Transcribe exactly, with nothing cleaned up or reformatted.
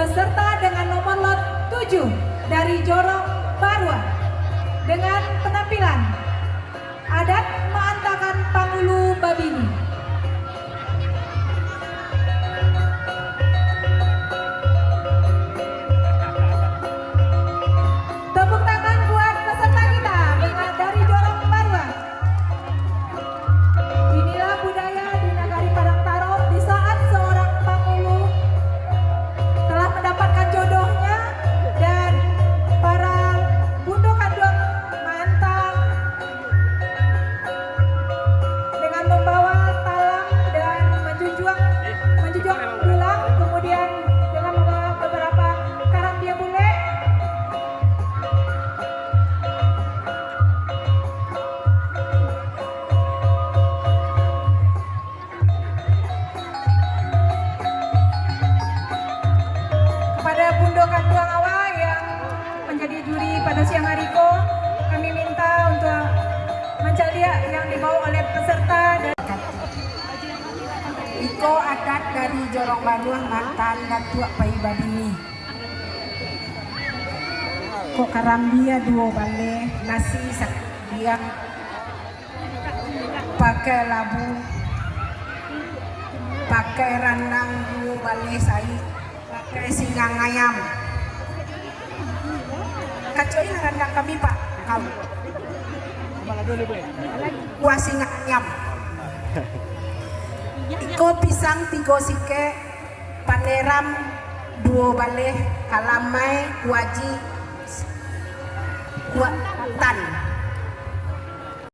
Serta dengan nomor lot tujuh dari Jorong Baruah dengan penampilan Adat Maantakan Pangulu Babini. Tepuk tangan buat peserta kita dengan dari Jorong Baruah. Inilah budaya di Nagari Padang Taro, di saat seorang pangulu telah mendapatkan jodohnya dan para bundo kanduang maantang dengan membawa talam dan menjunjuang, menjunjuang dulang, kemudian dengan membawa beberapa karambia bulek. Kepada bundo kanduang awak yang menjadi juri pada siang hari ko, kami minta untuk mancaliak yang dibawa oleh peserta dan Iko adat dari Jorong Baruah, maantang Datuak Pai Babini. Kok karambia duo baleh, nasi sakudiang, pakai labu, pakai randang duo baleh saik, pakai singang ayam. Kacoin randang kami, Pak. Kau. Kuah singang ayam. Iko pisang tigo sikek, paneram duo baleh, kalamai, kuaji, kuah tan.